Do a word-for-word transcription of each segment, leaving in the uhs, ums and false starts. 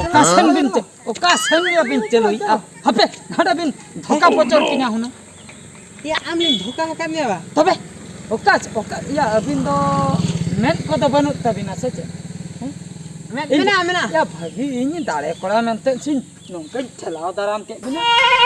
ᱚᱠᱟ ᱥᱮᱱ ᱵᱤᱱ ᱪᱟ-, ᱚᱠᱟ ᱥᱮᱱ ᱜᱮ ᱵᱤᱱ ᱪᱟᱹᱞᱩᱭᱮᱫᱼᱟ? ᱦᱟᱯᱮ, ᱦᱟᱸᱰᱮ ᱵᱤᱱ ᱫᱷᱚᱠᱟ ᱯᱚᱪᱚᱨ ᱠᱤᱧᱟ ᱦᱩᱱᱟᱹᱝ᱾ ᱭᱟ, ᱟᱢ ᱞᱤᱧ ᱫᱷᱚᱠᱟ ᱟᱠᱟᱫ ᱢᱮᱭᱟ ᱵᱟ? ᱛᱚᱵᱮ ᱚᱠᱟ, ᱚᱠᱟ, ᱭᱟ, ᱟᱹᱵᱤᱱ ᱫᱚ ᱢᱮᱫ ᱠᱚᱫᱚ ᱵᱟᱹᱱᱩᱜ ᱛᱟᱹᱵᱤᱱᱟ ᱥᱮ ᱪᱮᱫ? ᱦᱮᱸ? ᱢᱮᱫ ᱤᱧ ᱢᱮᱱᱟᱜᱼᱟ, ᱢᱮᱱᱟᱜᱼᱟ᱾ ᱭᱟ, ᱵᱷᱟᱹᱜᱤ, ᱤᱧ ᱫᱟᱲᱮ ᱠᱚᱲᱟ ᱢᱮᱱᱛᱮ ᱥᱤᱧ ᱱᱚᱝᱠᱟᱧ ᱴᱷᱮᱞᱟᱣ ᱫᱟᱨᱟᱢ ᱠᱮᱫ ᱵᱤᱱᱟ᱾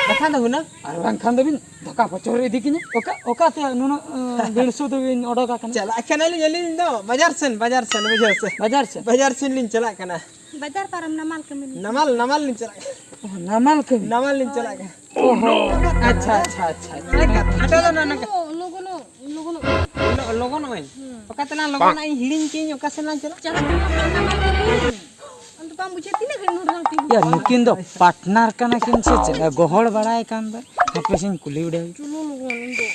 ᱵᱟᱠᱷᱟᱱ ᱫᱚ ᱦᱩᱱᱟᱹᱝ᱾ ᱟᱨ ᱵᱟᱝᱠᱷᱟᱱ ᱫᱚᱵᱤᱱ ᱫᱷᱚᱠᱟ ᱯᱚᱪᱚᱨ ᱤᱫᱤ ᱠᱤᱧᱟ᱾ ᱚᱠᱟ, ᱚᱠᱟᱛᱮ ᱱᱩᱱᱟᱹᱜ, ᱮᱸ, ᱵᱤᱲᱥᱩ ᱫᱚᱵᱤᱱ ᱚᱰᱚᱠ ᱟᱠᱟᱱᱟ? ᱪᱟᱞᱟᱜ ᱠᱟᱱᱟᱞᱤᱧ ᱟᱹᱞᱤᱧ ᱫᱚ ᱵᱟᱡᱟᱨ ᱥᱮᱱ, ᱵᱟᱡᱟᱨ ᱥᱮᱱ, ᱵᱩᱡᱷᱟᱹᱣ ᱥᱮ? ᱵᱟᱡᱟᱨ ᱥᱮᱱ? ᱵᱟᱡᱟᱨ ᱥᱮᱱ ᱞᱤᱧ ᱪᱟᱞᱟᱜ ᱠᱟᱱᱟ᱾ ᱵᱟᱡᱟᱨ ᱯᱟᱨᱚᱢ ᱱᱟᱢᱟᱞ ᱠᱟᱹᱢᱤ ᱞᱤᱧ᱾ ᱱᱟᱢᱟᱞ, ᱱᱟᱢᱟᱞ ᱞᱤᱧ ᱪᱟᱞᱟᱜ ᱠᱟᱱᱟ᱾ ᱚ, ᱱᱟᱢᱟᱞ ᱠᱟᱹᱢᱤ? ᱱᱟᱢᱟᱞ ᱞᱤᱧ ᱪᱟᱞᱟᱜ ᱠᱟᱱᱟ᱾ ᱚ ᱦᱚᱸ, ᱟᱪᱪᱷᱟ, ᱟᱪᱪᱷᱟ, ᱟᱪᱪᱷᱟ, ᱟᱪᱪᱷᱟ᱾ ᱱᱚᱝᱠᱟ ᱠᱟᱛᱷᱟ ᱫᱚ ᱱᱚᱜᱼᱚ ᱱᱚᱝᱠᱟ᱾ ᱞᱚᱜᱚᱱᱚᱜ, ᱞᱚᱜᱚᱱᱚᱜ᱾ ᱞᱚ-, ᱞᱚᱜᱚᱱᱚᱜ ᱟᱹᱧ? ᱦᱩᱸ᱾ ᱚᱠᱟ ᱛᱮᱞᱟᱝ ᱞᱚᱜᱚᱱᱚᱜ ᱤᱧ ᱦᱤᱲᱤᱧ ᱠᱮᱜᱼᱟᱹᱧ, ᱚᱠᱟ ᱥᱮᱫ ᱞᱟᱝ ᱪᱟᱞᱟᱜ? ᱪᱟᱞᱟᱜ ᱠᱟᱱᱟ ᱱᱟᱢᱟᱞ ᱠᱟᱹᱢᱤ᱾ ᱟᱢ ᱫᱚ ᱵᱟᱢ ᱵᱩᱡᱷᱟᱹᱣ, ᱛᱤᱱᱟᱹᱜ ᱜᱷᱟᱹᱲᱤᱡ ᱱᱚᱰᱮ ᱫᱚᱢ ᱛᱤᱸᱜᱩ ᱭᱟ, ᱠᱚᱜᱼᱟ? ᱱᱩᱠᱤᱱ ᱫᱚ ᱯᱟᱨᱴᱱᱟᱨ ᱠᱟᱱᱟ ᱠᱤᱱ ᱥᱮ ᱪᱮᱫ? ᱜᱚᱦᱚᱲ ᱵᱟᱲᱟᱭ ᱠᱟᱱ ᱫᱚ᱾ ᱦᱟᱯᱮ ᱥᱮᱧ ᱠᱩᱞᱤ ᱵᱤᱰᱟᱹᱣ᱾ ᱪᱚᱞᱚ ᱞᱚᱜᱚᱱ, ᱤᱧ ᱫᱚ᱾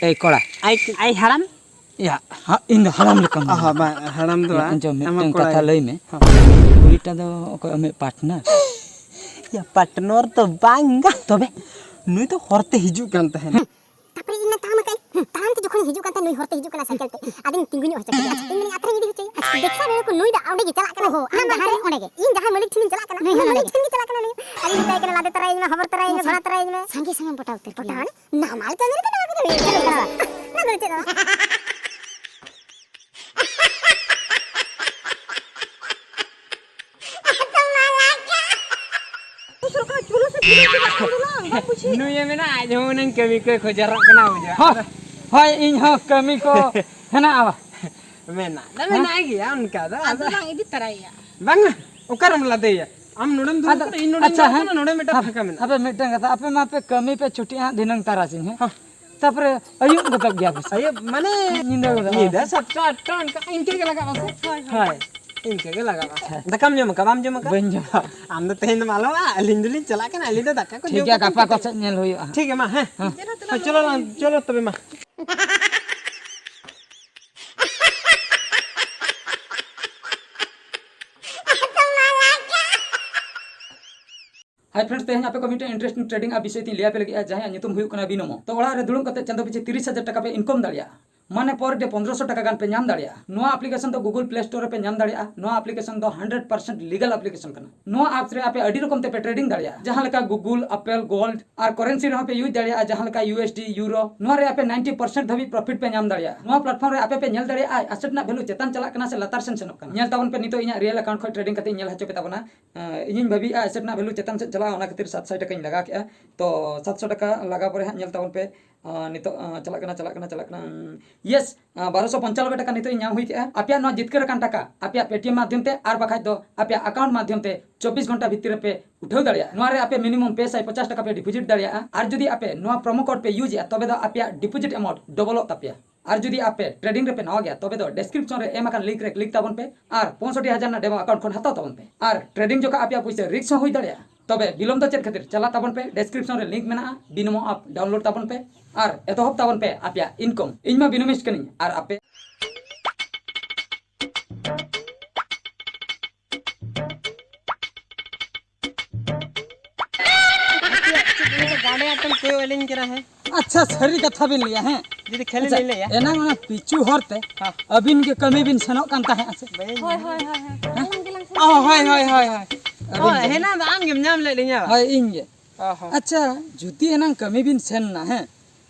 ᱮᱭ ᱠᱚᱲᱟ᱾ ᱟᱭ, ᱟᱭ ᱦᱟᱲᱟᱢ? ᱭᱟ, ᱦᱟ-, ᱤᱧ ᱫᱚ ᱦᱟᱲᱟᱢ ᱞᱮᱠᱟᱢ ᱚ, ᱦᱚᱸ, ᱵᱟᱝ, ᱦᱟᱲᱟᱢ ᱫᱚ ᱭᱟ, ᱵᱟᱝ᱾ ᱟᱸᱡᱚᱢ, ᱢᱤᱫᱴᱟᱝ ᱟᱢᱟᱜ ᱠᱚᱲᱟ ᱠᱟᱛᱷᱟ ᱜᱮ᱾ ᱞᱟᱹᱭ ᱢᱮ᱾ ᱦᱚᱸ᱾ ᱠᱩᱲᱤᱴᱟ ᱫᱚ ᱚᱠᱚᱭ ᱟᱢᱤᱡ ᱯᱟᱨᱴᱱᱟᱨ? ᱭᱟ, ᱯᱟᱨᱴᱱᱟᱨ ᱫᱚ ᱵᱟᱝ᱾ ᱛᱚᱵᱮ? ᱱᱩᱭ ᱫᱚ ᱦᱚᱨᱛᱮ ᱦᱤᱡᱩᱜ ᱠᱟᱱ ᱛᱟᱦᱮᱱ᱾ ᱛᱟᱨᱯᱚᱨᱮ ᱤᱧ ᱢᱟ ᱛᱟᱲᱟᱢ ᱟᱠᱟᱫ ᱟᱹᱧ᱾ ᱦᱩᱸ, ᱛᱟᱲᱟᱢ ᱛᱮ ᱡᱚᱠᱷᱚᱱᱮ ᱦᱤᱡᱩᱜ ᱠᱟᱱ ᱛᱟᱦᱮᱸᱫ, ᱱᱩᱭ ᱦᱚᱨᱛᱮ ᱦᱤᱡᱩᱜ ᱠᱟᱱᱟ ᱥᱟᱭᱠᱮᱞ ᱛᱮ᱾ ᱟᱫᱚᱧ ᱛᱤᱸᱜᱩ ᱧᱚᱜ ᱦᱚᱪᱚ ᱠᱮᱫᱮᱭᱟ᱾ ᱤᱧ ᱢᱮᱱᱮᱫ, ᱟᱛᱨᱟᱧ ᱤᱫᱤ ᱦᱚᱪᱚᱭᱟ᱾ ᱫᱮᱠᱷᱟ ᱨᱮ ᱠᱚ ᱱᱩᱭ ᱫᱚ ᱚᱸᱰᱮ ᱜᱮ ᱪᱟᱞᱟᱜ ᱠᱟᱱᱟ᱾ ᱚᱦᱚ, ᱟᱢ ᱡᱟᱦᱟᱸ ᱨᱮ ᱚᱸᱰᱮ ᱜᱮ᱾ ᱤᱧ ᱡᱟᱦᱟᱸ ᱢᱟᱹᱞᱤᱠ ᱴᱷᱮᱱᱤᱧ ᱪᱟᱞᱟᱜ ᱠᱟᱱᱟ, ᱱᱩᱭ ᱦᱚᱸ ᱩᱱᱤ ᱱᱚᱰᱮ ᱢᱟᱹᱞᱤᱠ ᱜᱮ᱾ ᱴᱷᱮᱱ ᱜᱮ ᱪᱟᱞᱟᱜ ᱠᱟᱱᱟ ᱱᱩᱭ᱾ ᱟᱫᱚᱧ ᱢᱮᱛᱟᱭ ᱠᱟᱱᱟ, "ᱞᱟᱫᱮ ᱛᱚᱨᱟᱭᱟᱹᱧ ᱢᱮ, ᱦᱚᱵᱚᱨ ᱛᱚᱨᱟᱭᱟᱹᱧ ᱢᱮ, ᱦᱮᱸ, ᱵᱷᱚᱲᱟ ᱛᱚᱨᱟᱭᱟᱹᱧ ᱢᱮ᱾" ᱥᱟᱸᱜᱮ ᱥᱟᱸᱜᱮᱢ ᱯᱚᱴᱟᱣ ᱩᱛᱟᱹᱨ ᱠᱤᱧᱟ᱾ ᱯᱚᱴᱟᱣ ᱟᱹᱱᱤᱡ? ᱱᱟᱢᱟᱞ ᱠᱟᱹᱢᱤ ᱨᱮᱫᱚ ᱱᱚᱣᱟ ᱠᱚᱫᱚ ᱦᱩᱭᱩᱜ ᱠᱟᱱᱟ᱾ ᱱᱚᱣᱟ ᱫᱚ ᱪᱮᱫ ᱦᱚᱸ ᱵᱟᱝ᱾ ᱱᱩᱭᱮ ᱢᱮᱱᱟ ᱟᱡ ᱦᱚᱸ ᱦᱩᱱᱟᱹᱝ ᱠᱟᱹᱢᱤ ᱠᱚᱭ ᱠᱷᱚᱡᱟᱨᱚᱜ ᱠᱟᱱᱟ, ᱵᱩᱡᱷᱟᱹᱣ᱾ ᱦᱳᱭ, ᱦᱳᱭ, ᱤᱧ ᱦᱚᱸ ᱠᱟᱹᱢᱤ ᱠᱚ ᱦᱮᱱᱟᱜᱼᱟ᱾ ᱢᱮᱱᱟᱜ ᱫᱚ ᱦᱮᱸ? ᱢᱮᱱᱟᱜ ᱜᱮᱭᱟ ᱚᱱᱠᱟ ᱫᱚ, ᱟᱫᱚ ᱟᱫᱚ ᱞᱟᱝ ᱤᱫᱤ ᱛᱚᱨᱟᱭᱮᱭᱟ᱾ ᱵᱟᱝᱟ, ᱚᱠᱟᱨᱮᱢ ᱞᱟᱫᱮᱭᱟ? ᱟᱢ ᱱᱚᱰᱮᱢ ᱫᱩᱲᱩᱵ ᱟᱫᱚ, ᱠᱟᱱᱟ, ᱤᱧ ᱱᱚᱰᱮᱧ ᱟᱪᱪᱷᱟ, ᱫᱩᱲᱩᱵ ᱦᱮᱸ᱾ ᱠᱟᱱᱟ, ᱱᱚᱰᱮ ᱢᱤᱫᱴᱟᱝ ᱦᱟᱯ-, ᱯᱷᱟᱸᱠᱟ ᱢᱮᱱᱟᱜᱼᱟ᱾ ᱦᱟᱯᱮ, ᱢᱤᱫᱴᱟᱝ ᱠᱟᱛᱷᱟ, ᱟᱯᱮ ᱢᱟ ᱯᱮ ᱠᱟᱹᱢᱤ ᱯᱮ ᱪᱷᱩᱴᱤᱜᱼᱟ ᱦᱟᱸᱜ ᱫᱷᱤᱱᱟᱹᱝ ᱛᱟᱨᱟᱥᱤᱧ, ᱦᱮᱸ? ᱦᱮᱸ᱾ ᱛᱟᱯᱚᱨᱮ ᱟᱹᱭᱩᱵ ᱜᱚᱫᱚᱜ ᱜᱮᱭᱟ ᱯᱮ ᱥᱮ? ᱟᱹᱭᱩᱵ ᱢᱟᱱᱮ ᱧᱤᱫᱟᱹ ᱜᱚᱫᱚᱜᱼᱟ᱾ ᱧᱤᱫᱟᱹ ᱥᱟᱛᱴᱟ, ᱟᱴᱴᱟ ᱚᱱᱠᱟ, ᱤᱱᱠᱟᱹ ᱜᱮ ᱞᱟᱜᱟᱜᱼᱟ ᱥᱮ? ᱦᱳᱭ, ᱦᱳᱭ᱾ ᱦᱳᱭ, ᱤᱱᱠᱟᱹ ᱜᱮ ᱞᱟᱜᱟᱜᱼᱟ᱾ ᱟᱪᱪᱷᱟ᱾ ᱫᱟᱠᱟᱢ ᱡᱚᱢ ᱟᱠᱟᱫᱟ? ᱵᱟᱢ ᱡᱚᱢ ᱟᱠᱟᱫᱟ? ᱵᱟᱹᱧ ᱡᱚᱢ ᱟᱠᱟᱫᱟ᱾ ᱟᱢ ᱫᱚ ᱛᱮᱦᱮᱧ ᱫᱚᱢ ᱟᱞᱚᱜᱼᱟ, ᱟᱹᱞᱤᱧ ᱫᱚᱞᱤᱧ ᱪᱟᱞᱟᱜ ᱠᱟᱱᱟ, ᱟᱹᱞᱤᱧ ᱫᱚ ᱫᱟᱠᱟ ᱠᱚ ᱴᱷᱤᱠ ᱡᱚᱢ ᱜᱮᱭᱟ, ᱠᱟᱛᱮ ᱜᱟᱯᱟ ᱠᱚ ᱥᱮᱫ ᱧᱮᱞ ᱦᱩᱭᱩᱜᱼᱟ ᱦᱟᱸᱜ᱾ ᱴᱷᱤᱠ ᱜᱮᱭᱟ, ᱢᱟ, ᱦᱮᱸ᱾ ᱦᱮᱸ᱾ ᱦᱳᱭ, ᱪᱚᱞᱚ ᱞᱟᱝ, ᱪᱚᱞᱚ ᱛᱚᱵᱮ ᱢᱟ᱾ ᱦᱟᱭ ᱯᱷᱨᱮᱱᱰᱥ, ᱛᱮᱦᱮᱧ ᱟᱯᱮ ᱠᱚ ᱢᱤᱫᱴᱮᱱ ᱤᱱᱴᱟᱨᱮᱥᱴᱤᱝ ᱴᱨᱮᱰᱤᱝ ᱟᱯ ᱵᱤᱥᱚᱭ ᱛᱮᱧ ᱞᱟᱹᱭ ᱟᱯᱮ ᱞᱟᱹᱜᱤᱫᱼᱟ, ᱡᱟᱦᱟᱸᱭᱟᱜ ᱧᱩᱛᱩᱢ ᱦᱩᱭᱩᱜ ᱠᱟᱱᱟ ᱵᱤᱱᱳᱢᱳ᱾ ᱛᱚ ᱚᱲᱟᱜ ᱨᱮ ᱫᱩᱲᱩᱵ ᱠᱟᱛᱮ ᱪᱟᱸᱫᱚ ᱯᱤᱪᱷᱤ ᱛᱤᱨᱤᱥ ᱦᱟᱡᱟᱨ ᱴᱟᱠᱟ ᱯᱮ ᱤᱱᱠᱟᱢ ᱫᱟᱲᱮᱭᱟᱜᱼᱟ᱾ ᱢᱟᱱᱮ per day ᱯᱚᱱᱫᱽᱨᱚᱥᱚ ᱴᱟᱠᱟ ᱜᱟᱱ ᱯᱮ ᱧᱟᱢ ᱫᱟᱲᱮᱭᱟᱜᱼᱟ᱾ ᱱᱚᱣᱟ ᱟᱯᱞᱤᱠᱮᱥᱚᱱ ᱫᱚ ᱜᱩᱜᱩᱞ ᱯᱞᱮ ᱥᱴᱳᱨ ᱨᱮᱯᱮ ᱧᱟᱢ ᱫᱟᱲᱮᱭᱟᱜᱼᱟ᱾ ᱱᱚᱣᱟ ᱟᱯᱞᱤᱠᱮᱥᱚᱱ ᱫᱚ ᱦᱟᱱᱰᱨᱮᱰ ᱯᱟᱨᱥᱮᱱᱴ ᱞᱤᱜᱟᱞ ᱟᱯᱞᱤᱠᱮᱥᱚᱱ ᱠᱟᱱᱟ᱾ ᱱᱚᱣᱟ ᱟᱯᱥ ᱨᱮ ᱟᱯᱮ ᱟᱹᱰᱤ ᱨᱚᱠᱚᱢ ᱛᱮᱯᱮ ᱴᱨᱮᱰᱤᱝ ᱫᱟᱲᱮᱭᱟᱜᱼᱟ, ᱡᱟᱦᱟᱸ ᱞᱮᱠᱟ ᱜᱩᱜᱩᱞ, ᱟᱯᱮᱞ, ᱜᱳᱞᱰ ᱟᱨ ᱠᱚᱨᱮᱱᱥᱤ ᱨᱮᱦᱚᱸ ᱯᱮ ᱤᱭᱩᱡᱽ ᱫᱟᱲᱮᱭᱟᱜᱼᱟ, ᱡᱟᱦᱟᱸ ᱞᱮᱠᱟ ᱤᱭᱩ ᱮᱥ ᱰᱤ, ᱭᱩᱨᱳ᱾ ᱱᱚᱣᱟ ᱨᱮ ᱟᱯᱮ ᱱᱟᱭᱤᱱᱴᱤ ᱯᱟᱨᱥᱮᱱᱴ ᱫᱷᱟᱹᱵᱤᱡ ᱯᱨᱚᱯᱷᱤᱴ ᱯᱮ ᱧᱟᱢ ᱫᱟᱲᱮᱭᱟᱜᱼᱟ᱾ ᱱᱚᱣᱟ ᱯᱞᱟᱴᱯᱷᱚᱨᱢ ᱨᱮ ᱟᱯᱮ ᱯᱮ ᱧᱮᱞ ᱫᱟᱲᱮᱭᱟᱜᱼᱟ ᱟᱥᱮᱴ ᱨᱮᱱᱟᱜ ᱵᱷᱮᱞᱩ ᱪᱮᱛᱟᱱ ᱪᱟᱞᱟᱜ ᱠᱟᱱᱟ ᱥᱮ ᱞᱟᱛᱟᱨ ᱥᱮᱱ ᱥᱮᱱᱚᱜ ᱠᱟᱱᱟ᱾ ᱧᱮᱞ ᱛᱟᱵᱚᱱ ᱯᱮ, ᱱᱤᱛᱚᱜ ᱤᱧᱟᱹᱜ ᱨᱤᱭᱮᱞ ᱟᱠᱟᱣᱩᱱᱴ ᱠᱷᱚᱱ ᱴᱨᱮᱰᱤᱝ ᱠᱟᱛᱮ ᱤᱧ ᱧᱮᱞ ᱦᱚᱪᱚ ᱯᱮ ᱛᱟᱵᱚᱱᱟ᱾ ᱮᱸ, ᱤᱧᱤᱧ ᱵᱷᱟᱹᱵᱤᱭᱮᱫᱼᱟ ᱟᱥᱮᱴ ᱨᱮᱱᱟᱜ ᱵᱷᱮᱞᱩ ᱪᱮᱛᱟᱱ ᱥᱮᱫ ᱪᱟᱞᱟᱜᱼᱟ, ᱚᱱᱟ ᱠᱷᱟᱹᱛᱤᱨ ᱥᱟᱛᱥᱚ ᱴᱟᱠᱟᱧ ᱞᱟᱜᱟᱣ ᱠᱮᱫᱼᱟ᱾ ᱛᱚ ᱥᱟᱛᱥᱚ ᱴᱟᱠᱟ ᱞᱟᱜᱟᱣ ᱯᱚᱨᱮ ᱦᱟᱸᱜ ᱧᱮᱞ ᱛᱟᱵᱚᱱ ᱯᱮ, ᱟᱸ, ᱱᱤᱛᱚᱜ, ᱟᱸ, ᱪᱟᱞᱟᱜ ᱠᱟᱱᱟ, ᱪᱟᱞᱟᱜ ᱠᱟᱱᱟ, ᱪᱟᱞᱟᱜ ᱠᱟᱱᱟ᱾ ᱩᱸ, ᱭᱮᱥ, ᱟᱸ, ᱵᱟᱨᱚᱥᱚ ᱯᱚᱧᱪᱟᱱᱚᱵᱵᱳᱭ ᱴᱟᱠᱟ ᱱᱤᱛᱚᱜ ᱤᱧ ᱧᱟᱢ ᱦᱩᱭ ᱠᱮᱫᱼᱟ᱾ ᱟᱯᱮᱭᱟᱜ ᱱᱚᱣᱟ ᱡᱤᱛᱠᱟᱹᱨ ᱟᱠᱟᱱ ᱴᱟᱠᱟ ᱟᱯᱮᱭᱟᱜ ᱯᱮᱴᱤᱮᱢ ᱢᱟᱫᱽᱫᱷᱚᱢ ᱛᱮ ᱟᱨ ᱵᱟᱠᱷᱟᱡ ᱫᱚ ᱟᱯᱮᱭᱟᱜ ᱟᱠᱟᱣᱩᱱᱴ ᱢᱟᱫᱽᱫᱷᱚᱢ ᱛᱮ ᱪᱚᱵᱵᱤᱥ ᱜᱷᱚᱱᱴᱟ ᱵᱷᱤᱛᱤᱨ ᱨᱮᱯᱮ ᱩᱴᱷᱟᱹᱣ ᱫᱟᱲᱮᱭᱟᱜᱼᱟ᱾ ᱱᱚᱣᱟ ᱨᱮ ᱟᱯᱮ ᱢᱤᱱᱤᱢᱟᱢ ᱯᱮ ᱥᱟᱭ ᱯᱚᱪᱟᱥ ᱴᱟᱠᱟ ᱯᱮ ᱰᱤᱯᱚᱡᱤᱴ ᱫᱟᱲᱮᱭᱟᱜᱼᱟ᱾ ᱟᱨ ᱡᱩᱫᱤ ᱟᱯᱮ ᱱᱚᱣᱟ ᱯᱨᱳᱢᱳ ᱠᱳᱰ ᱯᱮ ᱤᱭᱩᱡᱽ ᱮᱫᱼᱟ, ᱛᱚᱵᱮ ᱫᱚ ᱟᱯᱮᱭᱟᱜ ᱰᱤᱯᱚᱡᱤᱴ ᱮᱢᱟᱣᱩᱱᱴ ᱰᱚᱵᱚᱞᱚᱜ ᱛᱟᱯᱮᱭᱟ᱾ ᱟᱨ ᱡᱩᱫᱤ ᱟᱯᱮ ᱴᱨᱮᱰᱤᱝ ᱨᱮᱯᱮ ᱱᱟᱣᱟ ᱜᱮᱭᱟ, ᱛᱚᱵᱮ ᱫᱚ ᱰᱮᱥᱠᱨᱤᱯᱥᱚᱱ ᱨᱮ ᱮᱢ ᱟᱠᱟᱱ ᱞᱤᱝᱠ ᱨᱮ ᱠᱞᱤᱠ ᱛᱟᱵᱚᱱ ᱯᱮ ᱟᱨ ᱯᱚᱸᱭᱥᱚᱴᱴᱤ ᱦᱟᱡᱟᱨ ᱨᱮᱱᱟᱜ ᱰᱮᱢᱳ ᱟᱠᱟᱣᱩᱱᱴ ᱠᱷᱚᱱ ᱦᱟᱛᱟᱣ ᱛᱟᱵᱚᱱ ᱯᱮ᱾ ᱟᱨ ᱴᱨᱮᱰᱤᱝ ᱡᱚᱠᱷᱚᱱ ᱟᱯᱮᱭᱟᱜ ᱯᱩᱭᱥᱟᱹ ᱨᱤᱥᱠ ᱦᱚᱸ ᱦᱩᱭ ᱫᱟᱲᱮᱭᱟᱜᱼᱟ᱾ ᱛᱚᱵᱮ ᱵᱤᱞᱚᱢ ᱫᱚ ᱪᱮᱫ ᱠᱷᱟᱹᱛᱤᱨ? ᱪᱟᱞᱟᱜ ᱛᱟᱵᱚᱱ ᱯᱮ, ᱰᱮᱥᱠᱨᱤᱯᱥᱚᱱ ᱨᱮ ᱞᱤᱝᱠ ᱢᱮᱱᱟᱜᱼᱟ, ᱵᱤᱱᱳᱢᱳ ᱟᱯ ᱰᱟᱣᱩᱱᱞᱳᱰ ᱛᱟᱵᱚᱱ ᱯᱮ ᱟᱨ ᱮᱛᱚᱦᱚᱵ ᱛᱟᱵᱚᱱ ᱯᱮ ᱟᱯᱮᱭᱟᱜ ᱤᱱᱠᱟᱢ᱾ ᱤᱧ ᱢᱟ ᱵᱤᱱᱳᱢᱤᱥᱴ ᱠᱟᱹᱱᱟᱹᱧ, ᱟᱨ ᱟᱯᱮ? ᱜᱟᱸᱰᱮ ᱟᱴᱮᱢ ᱠᱚᱭᱚᱜ ᱟᱹᱞᱤᱧ ᱠᱟᱱᱟ, ᱦᱮᱸ? ᱟᱪᱪᱷᱟ, ᱥᱟᱹᱨᱤ ᱠᱟᱛᱷᱟ ᱵᱤᱱ ᱞᱟᱹᱭᱟ, ᱦᱮᱸ? ᱡᱩᱫᱤ ᱠᱷᱟᱹᱞᱤ ᱟᱪᱪᱷᱟ, ᱞᱤᱧ ᱞᱟᱹᱭᱟ᱾ ᱮᱱᱟᱝ ᱚᱱᱟ ᱯᱤᱪᱩ ᱦᱚᱨ ᱛᱮ ᱦᱮᱸ᱾ ᱟᱹᱵᱤᱱ ᱜᱮ ᱠᱟᱹᱢᱤ ᱵᱤᱱ ᱥᱮᱱᱚᱜ ᱠᱟᱱ ᱛᱟᱦᱮᱸᱫ ᱥᱮ? ᱦᱳᱭ, ᱦᱳᱭ, ᱦᱳᱭ, ᱦᱳᱭ᱾ ᱦᱮᱸ? ᱟᱞᱟᱝ ᱜᱮᱞᱟᱝ ᱥᱮᱱᱚᱜ ᱚ, ᱦᱳᱭ, ᱠᱟᱱᱟ᱾ ᱦᱳᱭ, ᱦᱳᱭ, ᱦᱳᱭ᱾ ᱦᱳᱭ, ᱟᱹᱵᱤᱱ ᱜᱮ᱾ ᱦᱮᱱᱟᱝ ᱫᱚ ᱟᱢ ᱜᱮᱢ ᱧᱟᱢ ᱞᱮᱫ ᱞᱤᱧᱟ ᱵᱟᱝ? ᱦᱳᱭ, ᱤᱧ ᱜᱮ᱾ ᱚ ᱦᱚᱸ᱾ ᱟᱪᱪᱷᱟ, ᱡᱩᱫᱤ ᱮᱱᱟᱝ ᱠᱟᱹᱢᱤ ᱵᱤᱱ ᱥᱮᱱ ᱱᱟ, ᱦᱮᱸ?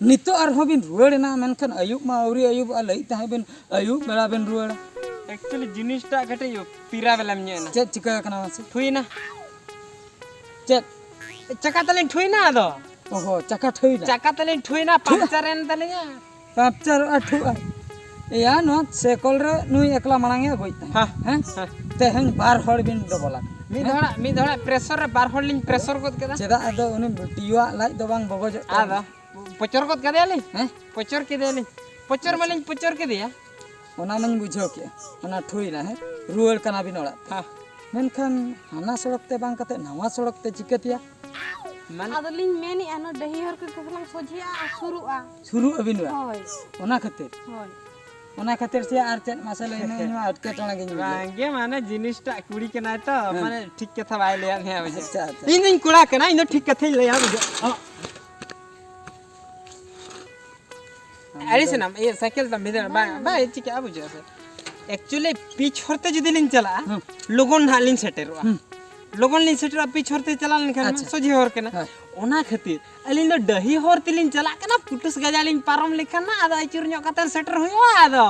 ᱱᱤᱛᱚᱜ ᱟᱨᱦᱚᱸ ᱵᱤᱱ ᱨᱩᱣᱟᱹᱲ ᱮᱱᱟ, ᱢᱮᱱᱠᱷᱟᱱ ᱟᱹᱭᱩᱵ ᱢᱟ ᱟᱹᱣᱨᱤ ᱟᱹᱭᱩᱵᱚᱜᱼᱟ, ᱞᱟᱹᱭᱮᱫ ᱛᱟᱦᱮᱸᱫ ᱵᱤᱱ ᱟᱹᱭᱩᱵ ᱵᱮᱲᱟ ᱵᱤᱱ ᱨᱩᱣᱟᱹᱲᱟ᱾ Actually, ᱡᱤᱱᱤᱥᱴᱟᱜ ᱠᱟᱹᱴᱤᱡ ᱯᱤᱨᱟ ᱵᱮᱞᱟᱢ ᱧᱚᱜ ᱮᱱᱟ᱾ ᱪᱮᱫ ᱪᱤᱠᱟᱹ ᱟᱠᱟᱱᱟ ᱢᱟᱥᱮ? ᱴᱷᱩᱭᱱᱟ᱾ ᱪᱮᱫ? ᱪᱟᱠᱟ ᱛᱟᱞᱤᱧ ᱴᱷᱩᱭᱱᱟ ᱟᱫᱚ᱾ ᱚᱦᱚ, ᱪᱟᱠᱟ ᱴᱷᱩᱭᱱᱟ? ᱪᱟᱠᱟ ᱛᱟᱞᱤᱧ ᱴᱷᱩᱭᱱᱟ, ᱴᱷᱩ- ᱯᱟᱢᱪᱟᱨ ᱮᱱ ᱛᱟᱞᱤᱧᱟ᱾ ᱯᱟᱢᱪᱟᱨᱚᱜᱼᱟ, ᱴᱷᱩᱜᱼᱟ᱾ ᱮᱭᱟ, ᱱᱚᱣᱟ ᱥᱮᱠᱚᱞ ᱨᱮ ᱱᱩᱭ ᱮᱠᱞᱟ ᱢᱟᱲᱟᱝ ᱮ ᱟᱹᱜᱩᱭᱮᱫ ᱛᱟᱦᱮᱸᱫ᱾ ᱦᱮᱸ᱾ ᱦᱮᱸ? ᱦᱮᱸ᱾ ᱛᱮᱦᱮᱧ ᱵᱟᱨ ᱦᱚᱲ ᱵᱤᱱ ᱰᱚᱵᱚᱞ ᱟᱠᱟᱱᱟ᱾ ᱢᱤᱫ ᱦᱮᱸ? ᱦᱚᱲᱟᱜ, ᱢᱤᱫ ᱦᱚᱲᱟᱜ ᱯᱨᱮᱥᱚᱨ ᱨᱮ ᱵᱟᱨ ᱦᱚᱲ ᱞᱤᱧ ᱯᱨᱮᱥᱚᱨ ᱜᱚᱫ ᱠᱮᱫᱟ᱾ ᱪᱮᱫᱟᱜ ᱟᱫᱚ ᱩᱱᱤ ᱴᱤᱭᱩᱣᱟᱜ ᱞᱟᱡ ᱫᱚ ᱵᱟᱝ ᱵᱚᱜᱚᱡᱚᱜ ᱛᱟᱭᱟ? ᱟᱫᱚ ᱯᱚᱪᱚᱨ ᱜᱚᱫ ᱠᱟᱫᱮᱭᱟᱞᱤᱧ᱾ ᱦᱮᱸ? ᱯᱚᱪᱚᱨ ᱠᱮᱫᱮᱭᱟᱞᱤᱧ᱾ ᱯᱚᱪᱚᱨ ᱟᱪᱪᱷᱟ᱾ ᱢᱟᱞᱤᱧ ᱯᱚᱪᱚᱨ ᱠᱮᱫᱮᱭᱟ᱾ ᱚᱱᱟ ᱢᱟᱧ ᱵᱩᱡᱷᱟᱹᱣ ᱠᱮᱜᱼᱟ, ᱚᱱᱟ ᱴᱷᱩᱭᱱᱟ, ᱦᱮᱸ? ᱨᱩᱣᱟᱹᱲ ᱠᱟᱱᱟ ᱵᱤᱱ ᱚᱲᱟᱜ ᱛᱮ᱾ ᱦᱮᱸ᱾ ᱢᱮᱱᱠᱷᱟᱱ ᱦᱟᱱᱟ ᱥᱚᱲᱚᱠ ᱛᱮ ᱵᱟᱝ ᱠᱟᱛᱮ ᱱᱟᱣᱟ ᱥᱚᱲᱚᱠ ᱛᱮ ᱪᱤᱠᱟᱹ ᱛᱮᱭᱟ? ᱢᱟᱱᱮ ᱟᱫᱚᱞᱤᱧ ᱢᱮᱱᱮᱜᱼᱟ, ᱱᱚᱣᱟ ᱰᱟᱹᱦᱤ ᱦᱚᱨ ᱠᱚ ᱠᱟᱹᱴᱤᱡ ᱞᱟᱝ ᱥᱚᱡᱷᱮᱜᱼᱟ ᱟᱨ ᱥᱩᱨᱩᱜᱼᱟ᱾ ᱥᱩᱨᱩᱜ ᱟᱹᱵᱤᱱ ᱵᱟ? ᱦᱳᱭ᱾ ᱚᱱᱟ ᱠᱷᱟᱹᱛᱤᱨ? ᱦᱳᱭ᱾ ᱚᱱᱟ ᱠᱷᱟᱹᱛᱤᱨ ᱥᱮ ᱟᱨ ᱪᱮᱫ ᱢᱟᱥᱮ ᱞᱟᱹᱭ ᱢᱮ, ᱤᱧ ᱢᱟ ᱮᱴᱠᱮᱴᱚᱬᱮ ᱜᱤᱧ ᱵᱩᱡᱷᱟᱹᱣᱟ᱾ ᱵᱟᱝᱜᱮ, ᱢᱟᱱᱮ ᱡᱤᱱᱤᱥᱴᱟᱜ ᱠᱩᱲᱤ ᱠᱟᱱᱟᱭ ᱛᱚ, ᱦᱮᱸ᱾ ᱢᱟᱱᱮ ᱴᱷᱤᱠ ᱠᱟᱛᱷᱟ ᱵᱟᱭ ᱞᱟᱹᱭᱟᱫ ᱢᱮᱭᱟ ᱵᱩᱡᱷᱟᱹᱣ᱾ ᱟᱪᱪᱷᱟ, ᱟᱪᱪᱷᱟ᱾ ᱤᱧ ᱫᱩᱧ ᱠᱚᱲᱟ ᱠᱟᱱᱟ, ᱤᱧ ᱫᱚ ᱴᱷᱤᱠ ᱠᱟᱛᱷᱟᱧ ᱞᱟᱹᱭᱟ ᱵᱩᱡᱷᱟᱹᱣ᱾ ᱚ᱾ ᱟᱹᱲᱤᱥ ᱮᱱᱟᱢ? ᱤᱭᱟᱹ, ᱥᱟᱭᱠᱮᱞ ᱛᱟᱢ ᱵᱷᱤᱸᱫᱟᱹᱲ? ᱵᱟᱝ, ᱵᱟᱝ᱾ ᱵᱟᱝ ᱪᱤᱠᱟᱹᱜᱼᱟ ᱵᱩᱡᱷᱟᱹᱣ ᱥᱮ᱾ Actually ᱯᱤᱪ ᱦᱚᱨᱛᱮ ᱡᱩᱫᱤ ᱞᱤᱧ ᱪᱟᱞᱟᱜᱼᱟ, ᱦᱩᱸ᱾ ᱞᱚᱜᱚᱱ ᱱᱟᱦᱟᱜ ᱞᱤᱧ ᱥᱮᱴᱮᱨᱚᱜᱼᱟ᱾ ᱦᱩᱸ᱾ ᱞᱚᱜᱚᱱ ᱞᱤᱧ ᱥᱮᱴᱮᱨᱚᱜᱼᱟ, ᱯᱤᱪ ᱦᱚᱨᱛᱮ ᱪᱟᱞᱟᱣ ᱞᱮᱱᱠᱷᱟᱱ ᱟᱪᱪᱷᱟ᱾ ᱥᱚᱡᱷᱮ ᱦᱚᱨ ᱠᱟᱱᱟ᱾ ᱦᱳᱭ᱾ ᱚᱱᱟ ᱠᱷᱟᱹᱛᱤᱨ ᱟᱹᱞᱤᱧ ᱫᱚ ᱰᱟᱹᱦᱤ ᱦᱚᱨ ᱛᱮᱞᱤᱧ ᱪᱟᱞᱟᱜ ᱠᱟᱱᱟ, ᱯᱩᱴᱩᱥ ᱜᱟᱡᱟᱲ ᱞᱤᱧ ᱯᱟᱨᱚᱢ ᱞᱮᱠᱷᱟᱱ ᱱᱟ ᱟᱫᱚ ᱟᱹᱪᱩᱨ ᱧᱚᱜ ᱠᱟᱛᱮ ᱥᱮᱴᱮᱨ ᱦᱩᱭᱩᱜᱼᱟ ᱟᱫᱚ᱾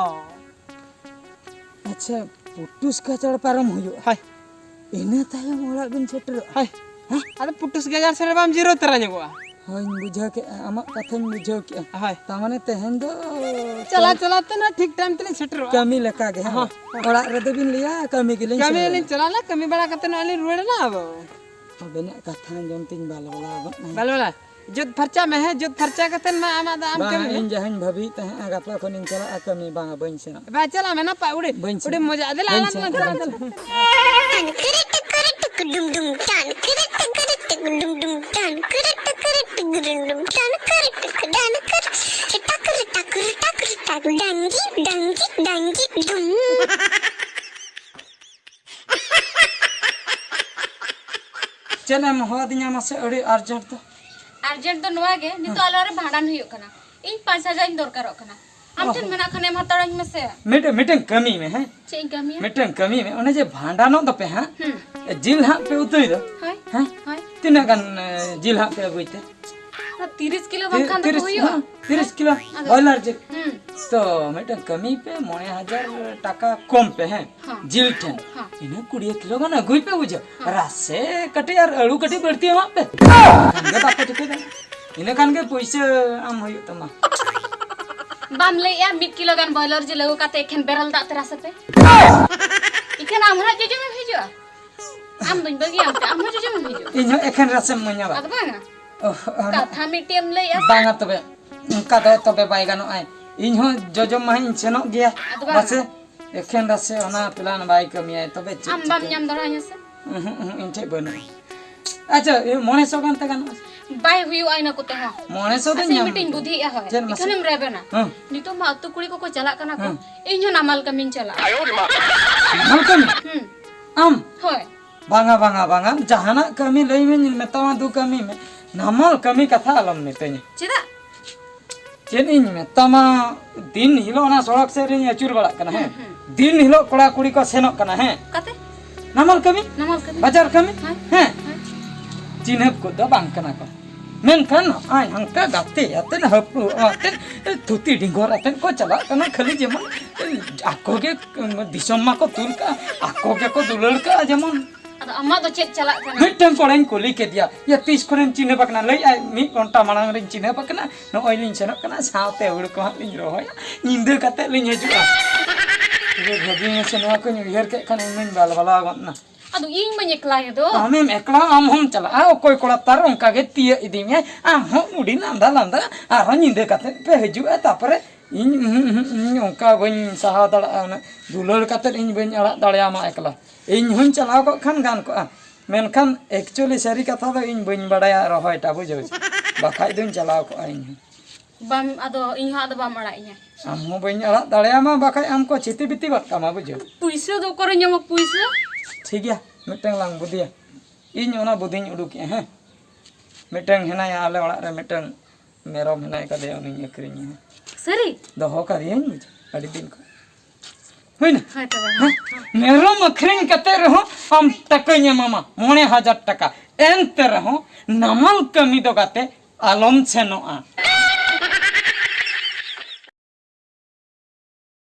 ᱟᱪᱪᱷᱟ, ᱯᱩᱴᱩᱥ ᱜᱟᱡᱟᱲ ᱯᱟᱨᱚᱢ ᱦᱩᱭᱩᱜᱼᱟ? ᱦᱳᱭ᱾ ᱤᱱᱟᱹ ᱛᱟᱭᱚᱢ ᱚᱲᱟᱜ ᱵᱤᱱ ᱥᱮᱴᱮᱨᱚᱜᱼᱟ? ᱦᱳᱭ᱾ ᱦᱮᱸ? ᱟᱫᱚ ᱯᱩᱴᱩᱥ ᱜᱟᱡᱟᱲ ᱥᱮᱫ ᱨᱮ ᱵᱟᱢ ᱡᱤᱨᱟᱹᱣ ᱛᱚᱨᱟ ᱧᱚᱜᱚᱜᱼᱟ? ᱦᱳᱭᱧ ᱵᱩᱡᱷᱟᱹᱣ ᱠᱮᱜᱼᱟ, ᱟᱢᱟᱜ ᱠᱟᱛᱷᱟᱧ ᱵᱩᱡᱷᱟᱹᱣ ᱠᱮᱜᱼᱟ᱾ ᱦᱳᱭ᱾ ᱛᱟᱨ ᱢᱟᱱᱮ ᱛᱮᱦᱮᱧ ᱫᱚ ᱪᱟᱞᱟᱣ ᱪᱟᱞᱟᱣ ᱛᱮ ᱱᱟ ᱴᱷᱤᱠ ᱴᱟᱭᱤᱢ ᱛᱮᱞᱤᱧ ᱥᱮᱴᱮᱨᱚᱜᱼᱟ᱾ ᱠᱟᱹᱢᱤ ᱞᱮᱠᱟ ᱜᱮ, ᱦᱮᱸ? ᱦᱚᱸ᱾ ᱚᱲᱟᱜ ᱨᱮᱫᱚ ᱵᱤᱱ ᱞᱟᱹᱭᱟ, "ᱠᱟᱹᱢᱤ ᱜᱮᱞᱤᱧ ᱠᱟᱹᱢᱤ ᱥᱮᱱ ᱞᱤᱧ ᱞᱮᱱᱟ᱾ ᱪᱟᱞᱟᱣ ᱞᱮᱱᱟ, ᱠᱟᱹᱢᱤ ᱵᱟᱲᱟ ᱠᱟᱛᱮ ᱱᱚᱜᱼᱚᱭ ᱞᱤᱧ ᱨᱩᱣᱟᱹᱲ ᱮᱱᱟ ᱟᱫᱚ᱾" ᱟᱵᱮᱱᱟᱜ ᱠᱟᱛᱷᱟ ᱟᱸᱡᱚᱢ ᱛᱤᱧ ᱵᱟᱞ ᱵᱟᱞᱟ ᱜᱚᱫ ᱮᱱᱟ᱾ ᱵᱟᱞ ᱵᱟᱞᱟ? ᱡᱩᱛ ᱯᱷᱟᱨᱪᱟ ᱢᱮ, ᱦᱮᱸ, ᱡᱩᱛ ᱯᱷᱟᱨᱪᱟ ᱠᱟᱛᱮ ᱢᱟ ᱟᱢᱟᱜ ᱫᱚ ᱟᱢ ᱵᱟᱝᱟ, ᱠᱟᱹᱢᱤ ᱢᱮ᱾ ᱤᱧ ᱡᱟᱦᱟᱸᱧ ᱵᱷᱟᱹᱵᱤᱭᱮᱫ ᱛᱟᱦᱮᱸᱫ, ᱜᱟᱯᱟ ᱠᱷᱚᱱᱤᱧ ᱪᱟᱞᱟᱜᱼᱟ ᱠᱟᱹᱢᱤ, ᱵᱟᱝᱟ, ᱵᱟᱹᱧ ᱥᱮᱱᱚᱜᱼᱟ᱾ ᱵᱟ, ᱪᱟᱞᱟᱜ ᱢᱮ, ᱱᱟᱯᱟᱭ, ᱩᱰᱤ, ᱵᱟᱹᱧ ᱩᱰᱤ ᱥᱮᱱᱚᱜᱼᱟ᱾ ᱢᱚᱡᱟ᱾ ᱫᱮᱞᱟ, ᱵᱟᱹᱧ ᱟᱞᱟᱝ ᱥᱮᱱᱚᱜᱼᱟ, ᱫᱚᱞᱟᱝ ᱪᱟᱞᱟᱜ, ᱵᱟᱹᱧ ᱪᱟᱞᱟᱜ, ᱥᱮᱱᱚᱜᱼᱟ᱾ ᱪᱟᱞᱟᱜ, ᱪᱟᱞᱟᱜ᱾ ᱴᱟᱱ ᱠᱤᱨᱤ ᱴᱤᱠ ᱠᱤᱨᱤ ᱴᱤᱠ ᱰᱩᱢ ᱰᱩᱢ ᱴᱟᱱ ᱠᱤᱨᱤ ᱴᱤᱠ ᱠᱤᱨᱤ ᱴᱤᱠ ᱰᱩᱢ ᱰᱩᱢ ᱴᱟᱱ ᱠᱤᱨᱤ ᱴᱤᱠ ᱠᱤᱨᱤ ᱴᱤᱠ ᱰᱩᱢ ᱰᱩᱢ ᱴᱟᱱ ᱠᱤᱨᱤ ᱴᱤᱠ ᱰᱟᱱ ᱠᱤᱨᱤ ᱴᱟᱠ ᱴᱟᱠ ᱴᱟᱠ ᱴᱟᱠ ᱰᱟᱝᱜᱤ ᱰᱟᱝᱜᱤ ᱰᱟᱝᱜᱤ ᱰᱩᱢ᱾ ᱪᱮᱫ ᱮᱢ ᱦᱚᱦᱚ ᱟᱹᱫᱤᱧᱟ ᱢᱟᱥᱮ ᱟᱹᱰᱤ urgent ᱫᱚ? Urgent ᱫᱚ ᱱᱚᱣᱟ ᱜᱮ, ᱱᱤᱛᱚᱜ ᱟᱞᱮ ᱚᱲᱟᱜ ᱨᱮ ᱵᱷᱟᱸᱰᱟᱱ ᱦᱩᱭᱩᱜ ᱠᱟᱱᱟ᱾ ᱤᱧ ᱯᱟᱸᱪ ᱦᱟᱡᱟᱨ ᱤᱧ ᱫᱚᱨᱠᱟᱨᱚᱜ ᱠᱟᱱᱟ᱾ ᱟᱢ ᱴᱷᱮᱱ ᱚᱦᱚ᱾ ᱢᱮᱱᱟᱜ ᱠᱷᱟᱱ ᱮᱢ ᱦᱟᱛᱟᱲᱟᱹᱧ ᱢᱮᱥᱮ᱾ ᱢᱤᱫᱴᱮᱱ, ᱢᱤᱫᱴᱮᱱ ᱠᱟᱹᱢᱤ ᱢᱮ, ᱦᱮᱸ? ᱪᱮᱫ ᱤᱧ ᱠᱟᱹᱢᱤᱭᱟ? ᱢᱤᱫᱴᱮᱱ ᱠᱟᱹᱢᱤ ᱢᱮ, ᱚᱱᱮ ᱡᱮ ᱵᱷᱟᱸᱰᱟᱱᱚᱜ ᱫᱚᱯᱮ ᱦᱟᱸᱜ, ᱦᱩᱸ᱾ ᱡᱤᱞ ᱦᱟᱸᱜ ᱯᱮ ᱩᱛᱩᱭ ᱫᱚ, ᱦᱳᱭ, ᱦᱮᱸ? ᱦᱳᱭ᱾ ᱛᱤᱱᱟᱹᱜ ᱜᱟᱱ, ᱮ, ᱡᱤᱞ ᱦᱟᱸᱜ ᱯᱮ ᱟᱹᱜᱩᱭ ᱛᱮ? ᱚᱱᱟ ᱛᱤᱨᱤᱥ ᱠᱤᱞᱳ ᱛᱤ-, ᱵᱟᱝᱠᱷᱟᱱ ᱫᱚ ᱛᱤᱨᱤᱥ, ᱦᱩᱭᱩᱜᱼᱟ? ᱦᱮᱸ, ᱛᱤᱨᱤᱥ ᱠᱤᱞᱳ ᱟᱫᱚ? ᱵᱚᱭᱞᱟᱨ ᱡᱤᱞ᱾ ᱦᱩᱸ᱾ ᱛᱚ, ᱢᱤᱫᱴᱮᱱ ᱠᱟᱹᱢᱤ ᱯᱮ, ᱢᱚᱬᱮ ᱦᱟᱡᱟᱨ ᱴᱟᱠᱟ ᱠᱚᱢ ᱯᱮ, ᱦᱮᱸ? ᱦᱮᱸ᱾ ᱡᱤᱞ ᱴᱷᱮᱱ᱾ ᱦᱮᱸ᱾ ᱤᱱᱟᱹ ᱠᱩᱲᱤ ᱠᱤᱞᱳ ᱜᱟᱱ ᱟᱹᱜᱩᱭ ᱯᱮ, ᱵᱩᱡᱷᱟᱹᱣ? ᱦᱮᱸ᱾ ᱨᱟᱥᱮ ᱠᱟᱹᱴᱤᱡ ᱟᱨ ᱟᱹᱞᱩ ᱠᱟᱹᱴᱤᱡ ᱵᱟᱹᱲᱛᱤ ᱮᱢᱟᱜ ᱯᱮ᱾ ᱠᱷᱟᱱ ᱜᱮ ᱵᱟᱯᱮ ᱴᱷᱤᱠᱟᱹᱭᱟ᱾ ᱤᱱᱟᱹ ᱠᱷᱟᱱ ᱜᱮ ᱯᱩᱭᱥᱟᱹ ᱟᱢ ᱦᱩᱭᱩᱜ ᱛᱟᱢᱟ᱾ ᱵᱟᱢ ᱞᱟᱹᱭᱮᱜᱼᱟ, ᱢᱤᱫ ᱠᱤᱞᱳ ᱜᱟᱱ ᱵᱚᱭᱞᱟᱨ ᱡᱤᱞ ᱟᱹᱜᱩ ᱠᱟᱛᱮ ᱮᱠᱷᱮᱱ ᱵᱮᱨᱮᱞ ᱫᱟᱜ ᱛᱮ ᱨᱟᱥᱮ ᱯᱮ᱾ ᱤᱠᱷᱟᱹᱱ ᱟᱢ ᱦᱟᱸᱜ ᱡᱚᱡᱚᱢ ᱮᱢ ᱦᱤᱡᱩᱜᱼᱟ? ᱟᱢ ᱫᱩᱧ ᱵᱟᱹᱜᱤᱭᱟᱢ ᱛᱮ, ᱟᱢ ᱦᱚᱸ ᱡᱚᱡᱚᱢ ᱮᱢ ᱦᱤᱡᱩᱜᱼᱟ? ᱤᱧ ᱦᱚᱸ ᱮᱠᱷᱮᱱ ᱨᱟᱥᱮᱢ ᱤᱢᱟᱹᱧᱟ ᱵᱟ? ᱟᱫᱚ ᱵᱟᱝᱟ᱾ ᱚᱦ, ᱚᱱᱟ ᱠᱟᱛᱷᱟ ᱢᱤᱫᱴᱮᱡ ᱮᱢ ᱞᱟᱹᱭᱮᱜᱼᱟ ᱥᱮ? ᱵᱟᱝᱟ ᱛᱚᱵᱮ, ᱚᱱᱠᱟ ᱫᱚ ᱛᱚᱵᱮ ᱵᱟᱭ ᱜᱟᱱᱚᱜᱼᱟ᱾ ᱤᱧ ᱦᱚᱸ ᱡᱚᱡᱚᱢ ᱢᱟᱦᱟᱧ ᱥᱮᱱᱚᱜ ᱜᱮᱭᱟ᱾ ᱟᱫᱚ ᱵᱟᱝᱟ᱾ ᱢᱟᱥᱮ, ᱮᱠᱷᱮᱱ ᱨᱟᱥᱮ ᱚᱱᱟ plan ᱵᱟᱭ ᱠᱟᱹᱢᱤᱭᱟᱭ, ᱛᱚᱵᱮ ᱪᱮᱫ ᱟᱢ ᱵᱟᱢ ᱪᱤᱠᱟᱹ? ᱧᱟᱢ ᱫᱟᱲᱮᱭᱟᱹᱧᱟ ᱥᱮ? ᱩᱦᱩᱸ, ᱩᱦᱩᱸ, ᱤᱧ ᱴᱷᱮᱡ ᱵᱟᱹᱱᱩᱜᱼᱟ᱾ ᱟᱪᱪᱷᱟ, ᱤᱭᱟᱹ, ᱢᱚᱬᱮ ᱥᱚ ᱜᱟᱱ ᱛᱮ ᱜᱟᱱᱚᱜᱼᱟ? ᱵᱟᱭ ᱦᱩᱭᱩᱜᱼᱟ ᱤᱱᱟᱹ ᱠᱚᱛᱮ ᱦᱚᱸ᱾ ᱢᱚᱬᱮ ᱥᱚ ᱫᱚ ᱟᱪᱪᱷᱟ, ᱧᱟᱢ ᱢᱤᱫᱴᱮᱱ ᱜᱮ᱾ ᱵᱩᱫᱷᱤᱭᱮᱫᱼᱟ, ᱦᱳᱭ᱾ ᱪᱮᱫ ᱢᱟᱥᱮ? ᱮᱠᱷᱟᱱᱮᱢ ᱨᱮᱵᱮᱱᱟ᱾ ᱦᱮᱸ᱾ ᱱᱤᱛᱚᱜ ᱢᱟ ᱟᱹᱛᱩ ᱠᱩᱲᱤ ᱠᱚᱠᱚ ᱪᱟᱞᱟᱜ ᱠᱟᱱᱟ ᱠᱚ᱾ ᱦᱮᱸ᱾ ᱤᱧ ᱦᱚᱸ ᱱᱟᱢᱟᱞ ᱠᱟᱹᱢᱤᱧ ᱪᱟᱞᱟᱜᱼᱟ᱾ ᱱᱟᱢᱟᱞ ᱠᱟᱹᱢᱤ? ᱦᱩᱸ᱾ ᱟᱢ? ᱦᱳᱭ᱾ ᱵᱟᱝᱟ, ᱵᱟᱝᱟ, ᱵᱟᱝᱟ, ᱡᱟᱦᱟᱱᱟᱜ ᱠᱟᱹᱢᱤ ᱞᱟᱹᱭ ᱢᱮᱧ ᱢᱮᱛᱟᱢᱟ, ᱫᱩ ᱠᱟᱹᱢᱤ ᱢᱮ᱾ ᱱᱟᱢᱟᱞ ᱠᱟᱹᱢᱤ ᱠᱟᱛᱷᱟ ᱟᱞᱚᱢ ᱢᱮᱛᱟᱹᱧᱟ᱾ ᱪᱮᱫᱟᱜ? ᱪᱮᱫ ᱤᱧ ᱢᱮᱛᱟᱢᱟ, ᱫᱤᱱ ᱦᱤᱞᱳᱜ ᱚᱱᱟ ᱥᱚᱲᱚᱠ ᱥᱮᱫ ᱨᱤᱧ ᱟᱹᱪᱩᱨ ᱵᱟᱲᱟᱜ ᱠᱟᱱᱟ, ᱦᱮᱸ᱾ ᱦᱩᱸ, ᱦᱩᱸ᱾ ᱫᱤᱱ ᱦᱤᱞᱳᱜ ᱠᱚᱲᱟ ᱠᱩᱲᱤ ᱠᱚ ᱥᱮᱱᱚᱜ ᱠᱟᱱᱟ, ᱦᱮᱸ᱾ ᱚᱠᱟᱛᱮ? ᱱᱟᱢᱟᱞ ᱠᱟᱹᱢᱤ, ᱱᱟᱢᱟᱞ ᱠᱟᱹᱢᱤ? ᱵᱟᱡᱟᱨ ᱠᱟᱹᱢᱤ, ᱦᱳᱭ, ᱦᱮᱸ᱾ ᱦᱳᱭ᱾ ᱪᱤᱱᱦᱟᱹᱯ ᱠᱚᱫᱚ ᱵᱟᱝ ᱠᱟᱱᱟ ᱠᱚ᱾ ᱢᱮᱱᱠᱷᱟᱱ ᱱᱚᱜᱼᱚᱭ ᱦᱟᱱᱛᱮ ᱜᱟᱛᱮ ᱟᱛᱮᱫ, ᱦᱟᱹᱯᱲᱩ ᱟᱛᱮᱫ, ᱛᱷᱩᱛᱤ ᱰᱷᱤᱸᱜᱚᱨ ᱟᱛᱮᱫ ᱠᱚ ᱪᱟᱞᱟᱜ ᱠᱟᱱᱟ, ᱠᱷᱟᱹᱞᱤ ᱡᱮᱢᱚᱱ ᱟᱠᱚ ᱜᱮ ᱫᱤᱥᱚᱢ ᱢᱟᱠᱚ ᱛᱩᱞ ᱠᱟᱜᱼᱟ, ᱟᱠᱚ ᱜᱮᱠᱚ ᱫᱩᱞᱟᱹᱲ ᱠᱟᱜᱼᱟ ᱡᱮᱢᱚᱱ᱾ ᱟᱫᱚ ᱟᱢᱟᱜ ᱫᱚ ᱪᱮᱫ ᱪᱟᱞᱟᱜ ᱠᱟᱱᱟ? ᱢᱤᱫᱴᱟᱝ ᱠᱚᱲᱟᱧ ᱠᱩᱞᱤ ᱠᱮᱫᱮᱭᱟ, "ᱭᱟ, ᱛᱤᱥ ᱠᱷᱚᱱᱮᱢ ᱪᱤᱱᱦᱟᱹᱯ ᱟᱠᱟᱱᱟ?" ᱞᱟᱹᱭ ᱟᱭ, "ᱢᱤᱫ ᱜᱷᱚᱱᱴᱟ ᱢᱟᱲᱟᱝ ᱨᱤᱧ ᱪᱤᱱᱦᱟᱹᱯ ᱟᱠᱟᱱᱟ, ᱱᱚᱜᱼᱚᱭ ᱞᱤᱧ ᱥᱮᱱᱚᱜ ᱠᱟᱱᱟ, ᱥᱟᱶᱛᱮ ᱦᱩᱲᱩ ᱠᱚᱦᱟᱸᱜ ᱞᱤᱧ ᱨᱚᱦᱚᱭᱟ, ᱧᱤᱫᱟᱹ ᱠᱟᱛᱮᱫ ᱞᱤᱧ ᱦᱤᱡᱩᱜᱼᱟ᱾" ᱛᱚᱵᱮ ᱵᱷᱟᱹᱜᱤ ᱢᱟᱥᱮ ᱱᱚᱣᱟ ᱠᱚᱧ ᱩᱭᱦᱟᱹᱨ ᱠᱮᱫ ᱠᱷᱟᱱ ᱤᱧ ᱢᱟᱧ ᱵᱟᱞᱵᱟᱞᱟᱣ ᱜᱚᱫ ᱮᱱᱟ᱾ ᱟᱫᱚ ᱤᱧ ᱢᱟᱧ ᱮᱠᱞᱟ ᱜᱮᱫᱚ᱾ ᱟᱢᱮᱢ ᱮᱠᱞᱟ, ᱟᱢ ᱦᱚᱸᱢ ᱪᱟᱞᱟᱜᱼᱟ, ᱚᱠᱚᱭ ᱠᱚᱲᱟ ᱛᱟᱨ ᱚᱱᱠᱟ ᱜᱮ ᱛᱤᱭᱟᱹᱜ ᱤᱫᱤ ᱢᱮᱭᱟᱭ, ᱟᱢ ᱦᱚᱸ ᱟᱹᱰᱤ ᱞᱟᱸᱫᱟ ᱞᱟᱸᱫᱟ, ᱟᱨᱦᱚᱸ ᱧᱤᱫᱟᱹ ᱠᱟᱛᱮᱫ ᱯᱮ ᱦᱤᱡᱩᱜᱼᱟ, ᱛᱟᱯᱚᱨᱮ ᱤᱧ, ᱩᱸᱦᱩᱸ, ᱩᱸᱦᱩᱸ, ᱤᱧ ᱚᱱᱠᱟ ᱵᱟᱹᱧ ᱥᱟᱦᱟᱣ ᱫᱟᱲᱮᱭᱟᱜᱼᱟ, ᱩᱱᱟᱹᱜ ᱫᱩᱞᱟᱹᱲ ᱠᱟᱛᱮᱫ ᱤᱧ ᱵᱟᱹᱧ ᱟᱲᱟᱜ ᱫᱟᱲᱮᱭᱟᱢᱟ ᱮᱠᱞᱟ᱾ ᱤᱧ ᱦᱚᱸᱧ ᱪᱟᱞᱟᱣ ᱠᱚᱜ ᱠᱷᱟᱱ ᱜᱟᱱ ᱠᱚᱜᱼᱟ, ᱢᱮᱱᱠᱷᱟᱱ actually ᱥᱟᱹᱨᱤ ᱠᱟᱛᱷᱟ ᱫᱚ ᱤᱧ ᱵᱟᱹᱧ ᱵᱟᱲᱟᱭᱟ ᱨᱚᱦᱚᱭ ᱴᱟ, ᱵᱩᱡᱷᱟᱹᱣ ᱪᱮ? ᱵᱟᱠᱷᱟᱡ ᱫᱚᱧ ᱪᱟᱞᱟᱣ ᱠᱚᱜᱼᱟ ᱤᱧ ᱦᱚᱸ᱾ ᱵᱟᱢ, ᱟᱫᱚ ᱤᱧ ᱦᱚᱸ ᱟᱫᱚ ᱵᱟᱢ ᱟᱲᱟᱜ ᱤᱧᱟ᱾ ᱟᱢ ᱦᱚᱸ ᱵᱟᱹᱧ ᱟᱲᱟᱜ ᱫᱟᱲᱮᱭᱟᱢᱟ, ᱵᱟᱠᱷᱟᱡ ᱟᱢ ᱠᱚ ᱪᱷᱤᱛᱤ ᱵᱤᱛᱤ ᱜᱚᱫ ᱠᱟᱢᱟ, ᱵᱩᱡᱷᱟᱹᱣ᱾ ᱯᱩᱭᱥᱟᱹ ᱫᱚ ᱚᱠᱟᱨᱮ ᱧᱟᱢᱟ ᱯᱩᱭᱥᱟᱹ? ᱴᱷᱤᱠ ᱜᱮᱭᱟ, ᱢᱤᱫᱴᱟᱝ ᱞᱟᱝ ᱵᱩᱫᱷᱤᱭᱟ᱾ ᱤᱧ ᱚᱱᱟ ᱵᱩᱫᱷᱤᱧ ᱩᱰᱩᱠᱮᱜᱼᱟ, ᱦᱮᱸ᱾ ᱢᱤᱫᱴᱟᱝ ᱦᱮᱱᱟᱭᱟ ᱟᱞᱮ ᱚᱲᱟᱜ ᱨᱮ, ᱢᱤᱫᱴᱟᱝ ᱢᱮᱨᱚᱢ ᱦᱮᱱᱟᱭ ᱠᱟᱫᱮᱭᱟ, ᱩᱱᱤᱧ ᱟᱹᱠᱷᱨᱤᱧᱮᱭᱟ᱾ ᱥᱟᱹᱨᱤ? ᱫᱚᱦᱚ ᱠᱟᱫᱮᱭᱟᱹᱧ, ᱵᱩᱡᱷᱟᱹᱣ, ᱟᱹᱰᱤ ᱫᱤᱱ ᱠᱷᱚᱱ᱾ ᱦᱩᱭᱱᱟ? ᱦᱳᱭ ᱛᱚᱵᱮ, ᱦᱮᱸ? ᱦᱮᱸ᱾ ᱢᱮᱨᱚᱢ ᱟᱹᱠᱷᱨᱤᱧ ᱠᱟᱛᱮ ᱨᱮᱦᱚᱸ ᱟᱢ ᱴᱟᱠᱟᱧ ᱮᱢᱟᱢᱟ, ᱢᱚᱬᱮ ᱦᱟᱡᱟᱨ ᱴᱟᱠᱟ᱾ ᱮᱱᱛᱮ ᱨᱮᱦᱚᱸ ᱱᱟᱢᱟᱞ ᱠᱟᱹᱢᱤ ᱫᱚ ᱜᱟᱛᱮ ᱟᱞᱚᱢ ᱥᱮᱱᱚᱜᱼᱟ᱾